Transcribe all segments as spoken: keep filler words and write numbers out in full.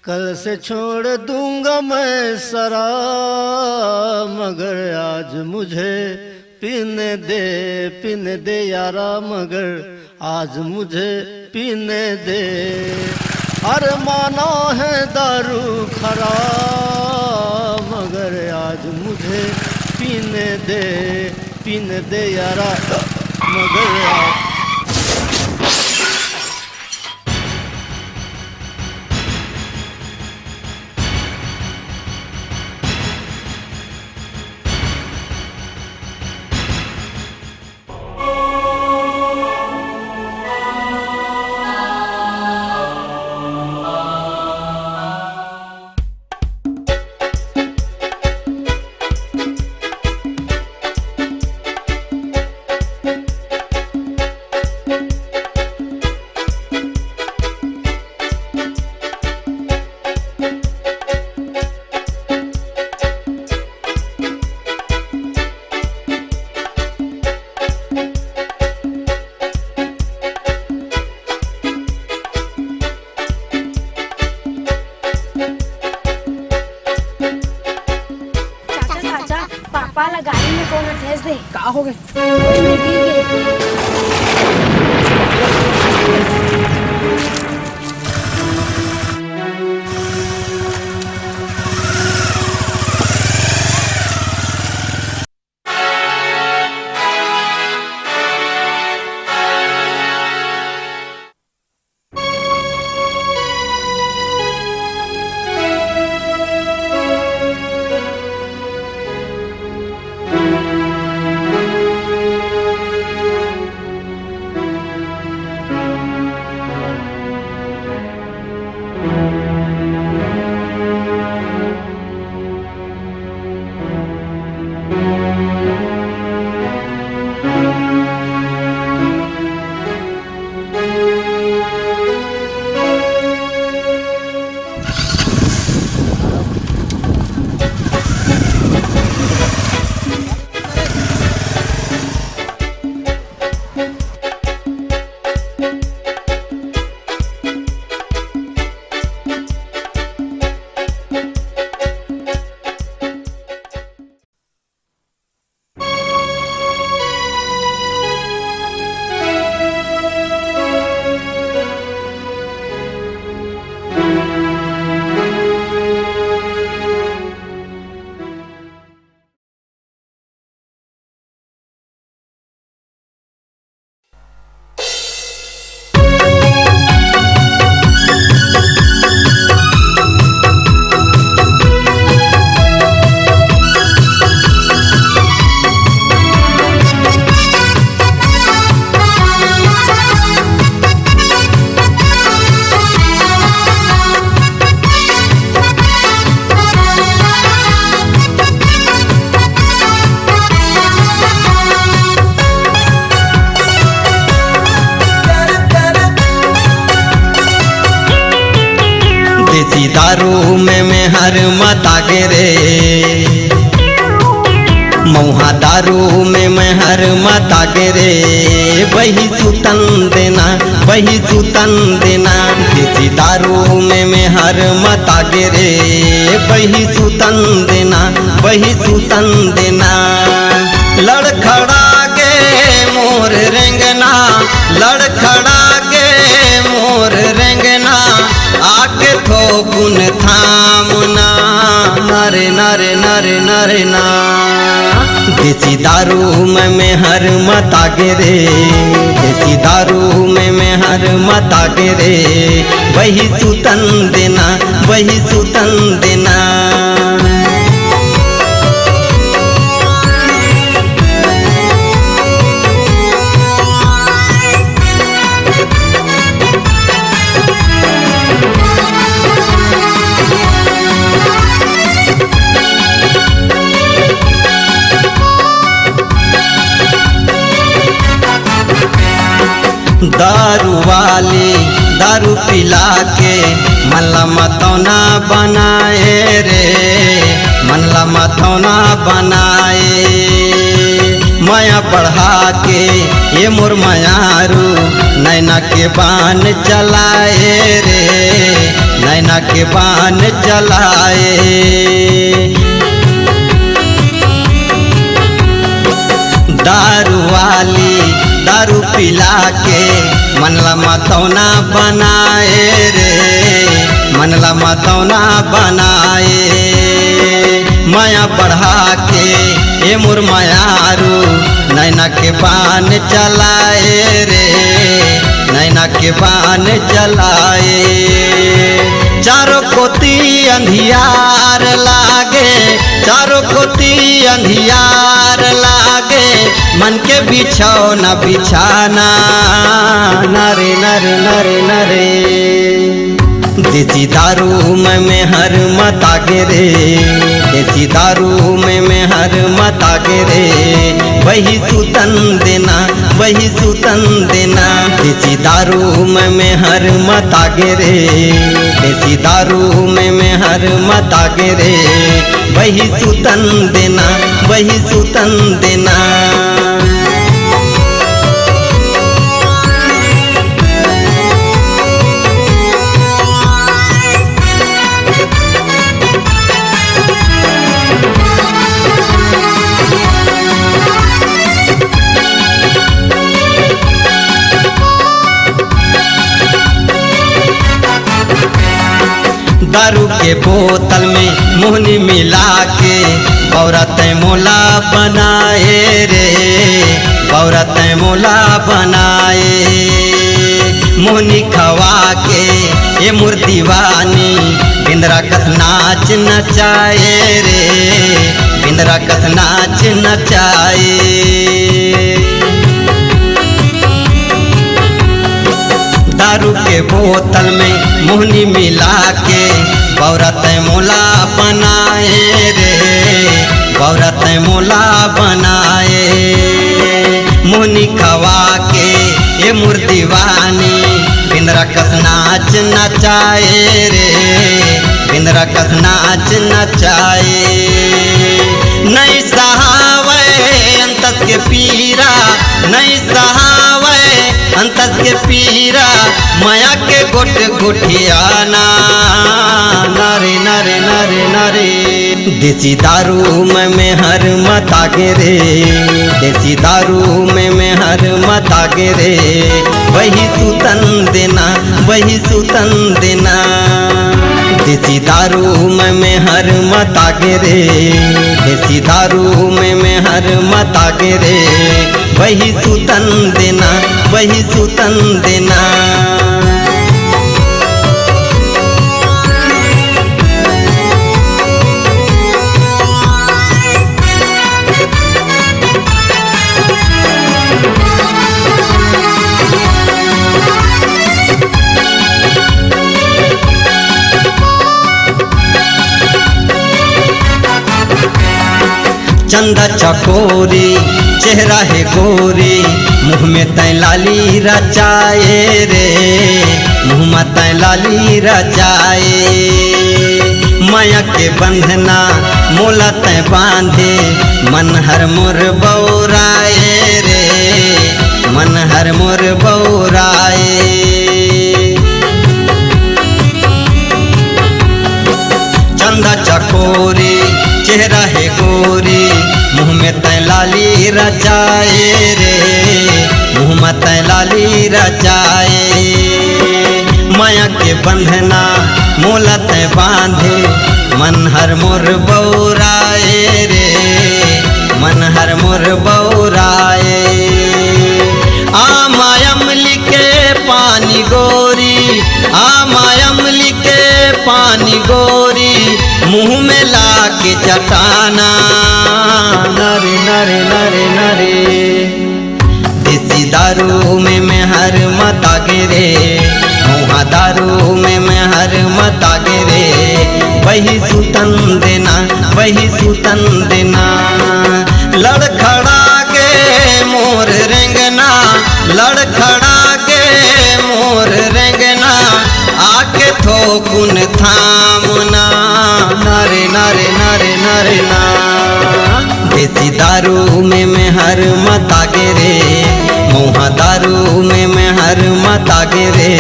कल से छोड़ दूंगा मैं शराब, मगर आज मुझे पीने दे, पीने दे यारा, मगर आज मुझे पीने दे। अरे माना है दारू खराब, मगर आज मुझे पीने दे, पीने दे यारा, मगर आज चाचा, चाचा, पापा ला गाड़ी में कोनो ठेस दे। का हो गे? ओए, मैं गिर गे। देसी दारू में मैं हर मता गे रे, मऊहा दारू में मैं हर मता गे रे। बही सुतन देना, बही सुतन देना। देसी दारू में मैं हर मता गे रे, बही सुतन देना, बही सुतन देना। लड़खड़ा गे मोर रेंगना, लड़खड़ा गे मोर रेंगना, आके थोकुन थामना। नरे नरे नरे नरे ना। देसी दारू में मेहर मतागे रे, देसी दारू में मेहर मतागे रे, वही सुतन देना, वही सुतन देना। दारू वाली दारू पिला के मन ला मतौना बनाए रे, मन ला मतौना बनाए। मया बढ़ा के ये मोर मयारू नैना के बान चलाए रे, नैना के बान चलाए। दारू वाली दारू पिला के मन ला मतौना बनाए रे, मन ला मतौना बनाए। मया बढ़ा के ये मोर मयारू नैना के बान चलाए रे, नैना के बान चलाए। चारों कोती अंधियार लागे, चारों कोती अंधियार लागे, मन के बिछौना बिछाना, नरे नरे नरे नरे। देसी दारू में मेहर मतागे रे, देसी दारू में मेहर मतागे रे, वही सुतन देना, वही सुतन देना। देसी दारू में मेहर मतागे रे, देसी दारू में मेहर मतागे रे, वही सुतन देना, वही सुतन देना। दारू के बोतल में मोहनी मिला के, औरत मोला बनाए रे, औरत मोला बनाए। मोहनी खवा के ये मोर दीवानी, बिंदरा कस नाच नचाए रे, बिंदरा कस नाच नचाए। दारू के बोतल में मोहनी मिला के, बौरत मोला बनाए रे, बौरत मोला बनाए। मोहनी खवा के ये मोर दीवानी, बिंदरा कस नाच नचाए रे, बिंदरा कस नाच नचाए। नहीं सहावै अंतस के पीरा, नहीं सहावै अंतस के पीरा, मया के गोट गोठियाना। नरे नरे नरे नरे। देसी दारू में मेहर मतागे रे, देसी दारू में मेहर मतागे रे, वही सुतन देना, वही सुतन देना। देसी दारू में मेहर मतागे रे, देसी दारू में मेहर मतागे रे, वही सुतन देना, वही सुतन देना। चंदा चकोरी चेहरा हे गोरी, मुँह में तैं लाली रचाए रे, मुँह में तैं लाली रचाए। मया के बंधना मोला तैं बांधे, मन हर मोर बौराए रे, मन हर मोर बौराए। चंदा चकोरी चेहरा हे गोरी, मुँह में तैं लाली रचाए रे, मुँह में तैं लाली रचाए। मया के बंधना मोला तैं बांधे, मन हर मोर बौराए रे, मन हर मोर बौराए। आमा अमली के पानी गोरी, आमा अमली के पानी गोरी, मुंह में लाके चटाना। नरे, नरे, नरे, नरे। देसी दारू में मैं हर मता गे रे, मुहा दारू में मैं हर मता गे रे। वही सुतन देना, वही सुतन देना। लड़खड़ा के मोर रेंगना, लड़खड़ा के मोर रेंगना, आके थोकुन थामना। नरे, नरे, नरे, नरे ना। देसी दारू में मैं हर मता गे रे, मुहा दारू में मैं हर मता गे रे।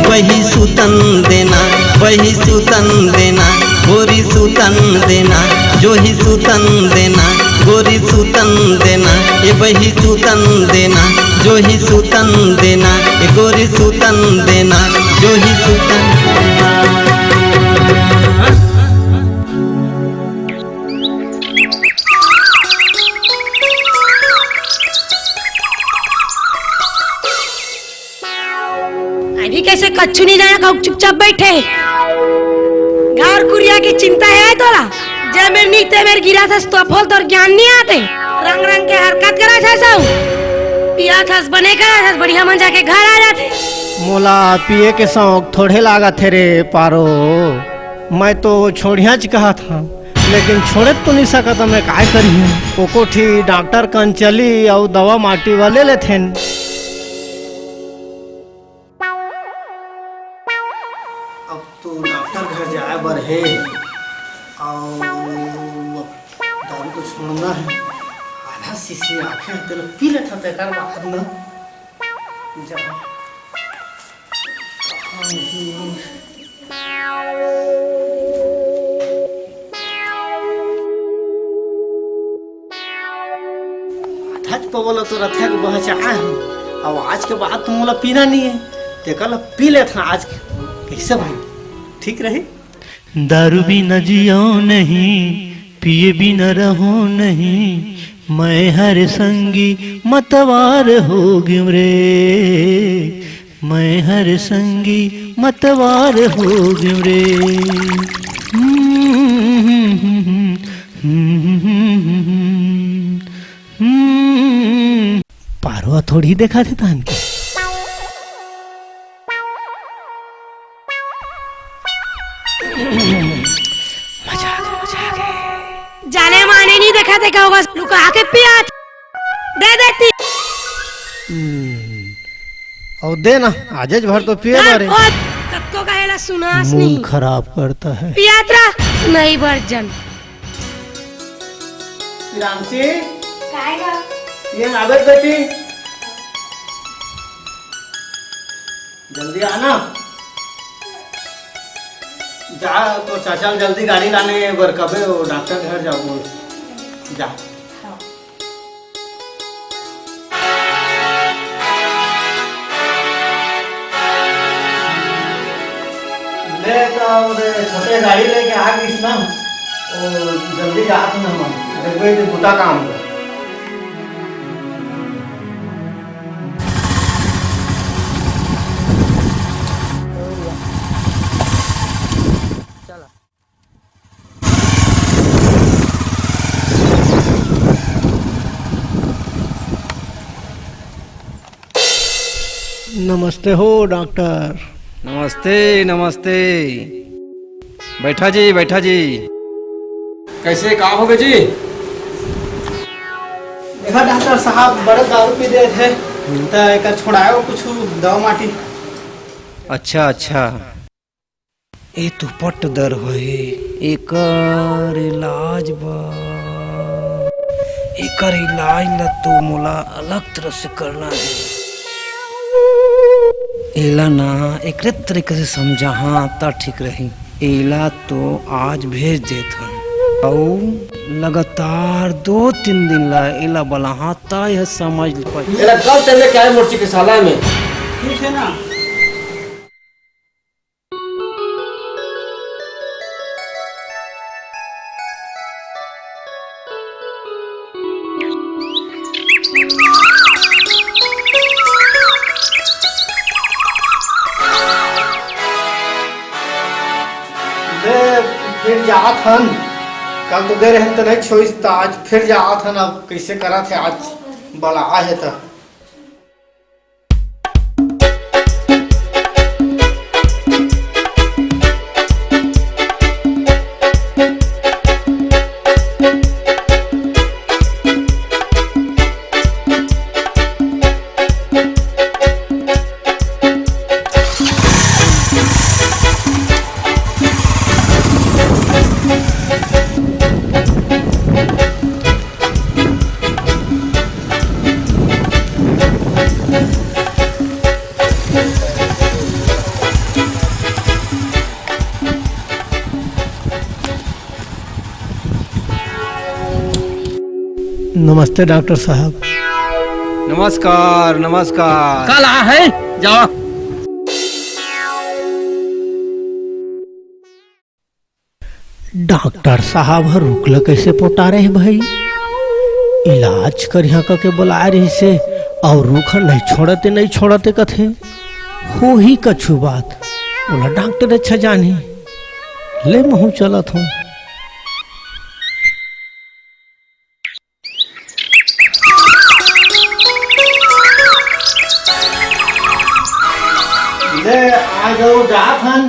वही सुतन देना, वही सुतन देना, गोरी सुतन देना, जोही सुतन देना, गोरी सुतन देना, ए बही सुतन देना, जोही सुतन देना, ए गोरी सुतन देना, जोही सुतन देना। अभी कैसे कच्छु नहीं जाना, कहूँ चुपचाप बैठे। घर कुरिया की चिंता है तोला? जे मेर नीते मेर गिरा था तो फल तोर ज्ञान नहीं आते। रंग रंग के हरकत करा था सब। पिया थस बने करा था, बढ़िया मन जाके घर आ जाते। मोला पिए के शौक थोड़े लागत हे रे पारो। मैं तो छोड़ियाच कहा था, लेकिन छोड़े तो नहीं सकत, मैं काय करिहूँ? ओको ठी डॉक्टर कन चली अउ दवा माटी वाले लेथेन। अब तो डॉक्टर घर जाए बर हे, अउ दारू तो छोड़ना हे। आधा शीशी आखे हे, तेला पी लेथन, तेकर बाद न जा। आधाच पवल तो रथे के बहचाए हूँ। अब आज के बाद तो मोला पीना नहीं है, तेकर ला पी लेथन आज के। कैसे भाई, ठीक रही? दारू बिना जियो नहीं, पिए बिना रहो नहीं, मैं हर संगी मतवार हो गयो रे, मैं हर संगी मतवार हो गयो रे। पारवा थोड़ी देखा थे तहन के। मजा आ गया, मजा आ गया। जाने माने नहीं देखा थे, का होगा, लुका के पिया दे देती। हम्म, और दे ना, आजेज भर तो पिए ना, बारे। ओ, कत्तो का हेला सुनास मूड नहीं। खराब करता है। पियात्रा नहीं भर जन। रामसी, काय गा? ये आवेद बेटी, जल्दी आना। जा तो चाचा ल जल्दी गाड़ी लाने बर कबे, वो डॉक्टर घर जाओ बोल। जा। हाँ। ले तो छोटे गाड़ी लेके आ गईस ना, वो जल्दी जात ना हम, देखबे तो बुता काम कर। नमस्ते हो डॉक्टर। नमस्ते, नमस्ते। बैठा जी, बैठा जी। कैसे, का होगे जी? देखा डॉक्टर साहब, बड़े दारू पी देत हे, त एकर छोड़ायो कुछ दवा माटी। अच्छा, अच्छा। ए तो पट्ट दर होए, एकर इलाज बर, एकर इलाज ला तो मोला अलग तरह से करना हे। एला ना एकरे तरीका से समझाहां त ठीक रही। एला तो आज भेज देत हन, अउ लगातार दो तीन दिन ला एला बलाहां त यह समझ पाही। एला कल तले क्या है मोर चिकित्सालय में? ठीक है ना? जात हन, कल तो दे रहे त नहीं छोइस, त आज फिर जात हन। अब कैसे करत हे, आज बला हे त। नमस्ते डॉक्टर साहब। नमस्कार, नमस्कार। कल आ है, जाओ। डॉक्टर साहब ह रुख ल कइसे पोटारे हे भाई? इलाज करिहा कके बुलाए रहिसे, अउ रुख ह नहीं छोड़ते, नहीं छोड़ते कथे। होही कछु बात, ओला डॉक्टर अच्छा जानही। ले महूं चलत हूं। ले, आ जाओ, जात हन।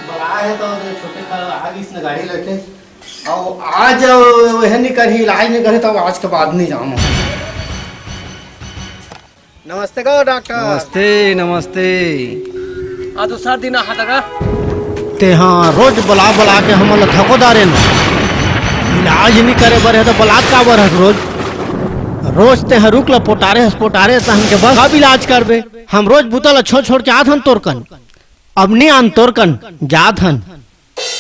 बड़ा है तो छोटे का आ गइस न गाड़ी लेके। अउ आ जाओ, वह नहीं करही, इलाज नहीं करही, तो आज के बाद नहीं जाऊँ। नमस्ते गो डॉक्टर। नमस्ते, नमस्ते। आ दूसरा दिन आहा तका। तेहा रोज बला बला के हमन ल थको डारे न। इलाज नहीं करे बर हे त बलात काबर हस रोज? रोज तेहा रुख ल पोटारे हस, पोटारे हस, हमन के बस अब इलाज करबे। हम रोज बुता ल छोड़ छोड़ के आत हन तोर कन। अब नहीं आन तोर कन, जात हन।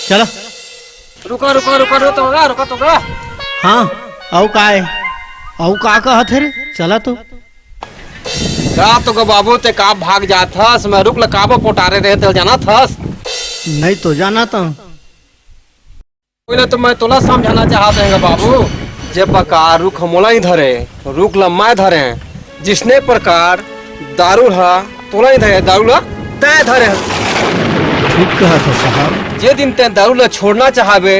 चला। रुका, रुका, रुका, रुका तो गा, रुका तो गा। हाँ, अउ का हे? अउ का कहत हे रे? चला तो। का तो गा बाबू, ते का भाग जात हस? मैं रुख ल काबर पोटारे रहे, ते जानत हस? नहीं तो जानत हूँ। पहले तो मैं तोला समझाना चाहत हूँ गा बाबू, जे प्रकार रुख मोला ही धरे, रुख ल मैं धरे, जिसने प्रकार दारू ह तोला ही धरे, दारू ल तैं धरे हस। ठीक कहत हस साहब। जे दिन तैं दारू ल छोड़ना चाहबे,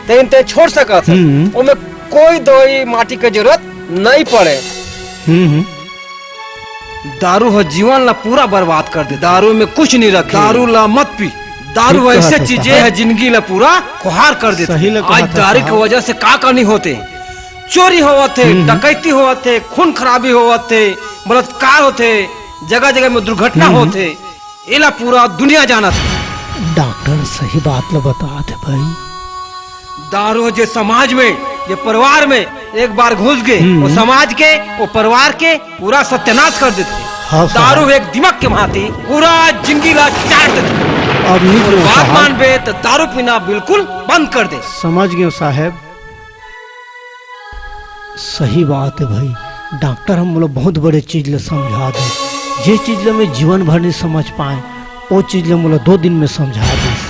ते दिन तैं छोड़ सकत हस। हम्म। ओमे कोई दवाई माटी के जरूरत नहीं पड़े। हम्म, हम्म। दारू ह जीवन ल पूरा बर्बाद कर दे, दारू में कुछ नहीं रखे। दारू ल मत पी, दारू ठीक ऐसे कहत हस चीज साहब। हे जिंदगी ल पूरा खुहार कर देथे। सही ल आज कहत हस दारू के साहब। वजह से का का नहीं होथे, चोरी होवत हे, हम्म, हम्म। डकैती होवत हे, खून खराबी होवत हे, बलात्कार होथे, जगह जगह में दुर्घटना हम्म, हम्म। होथे, एला पूरा दुनिया जानत हे। डॉक्टर सही बात ल बतात हे भाई। दारू जे समाज में, जे परिवार में एक बार घुस गे, हम्म। वो समाज के, वो परिवार के पूरा सत्यानाश कर देथे। हाँ, साहब। दारू एक दीमक के भांति पूरा जिंदगी ला चाट देथे। अब नहीं अउ पीऊँ, बात साहब। मानबे त दारू पीना बिल्कुल बंद कर दे। समझ गेंव साहेब। सही बात हे भाई, डॉक्टर ह मोला बहुत बड़े चीज ल समझा दे। जे चीज ल मैं जीवन भर नहीं समझ पाएंव, ओ चीज ल मोला दो दिन में समझा दिस।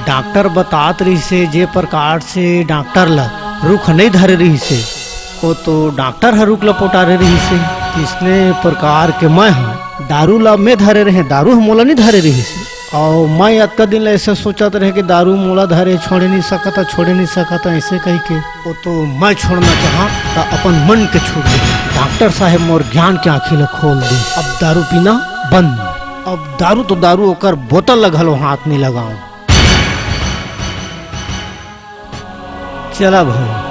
डॉक्टर बतात रहिसे, जे प्रकार से डॉक्टर ल रुख नहीं धरे रहिसे, ओ तो डॉक्टर ह रुख ल पोटारे रहिसे। इसने प्रकार के मैं ह दारू ल मैं धरे रहेंव, दारू ह मोला नहीं धरे रहिसे। अउ मैं अतका दिन ले ऐसे सोचत रहेंव कि दारू मोला धरे, छोड़े नहीं सकत, छोड़े नहीं सकत, ऐसे कहिके। ओ तो मैं छोड़ना चाहंव, त अपन मन के छूट दे। डॉक्टर साहेब मोर ज्ञान के आँखी ल खोल दिस। अब दारू पीना बंद। अब दारू तो दारू, ओकर बोतल ल घलो हाथ नहीं लगाऊं। चला भाई,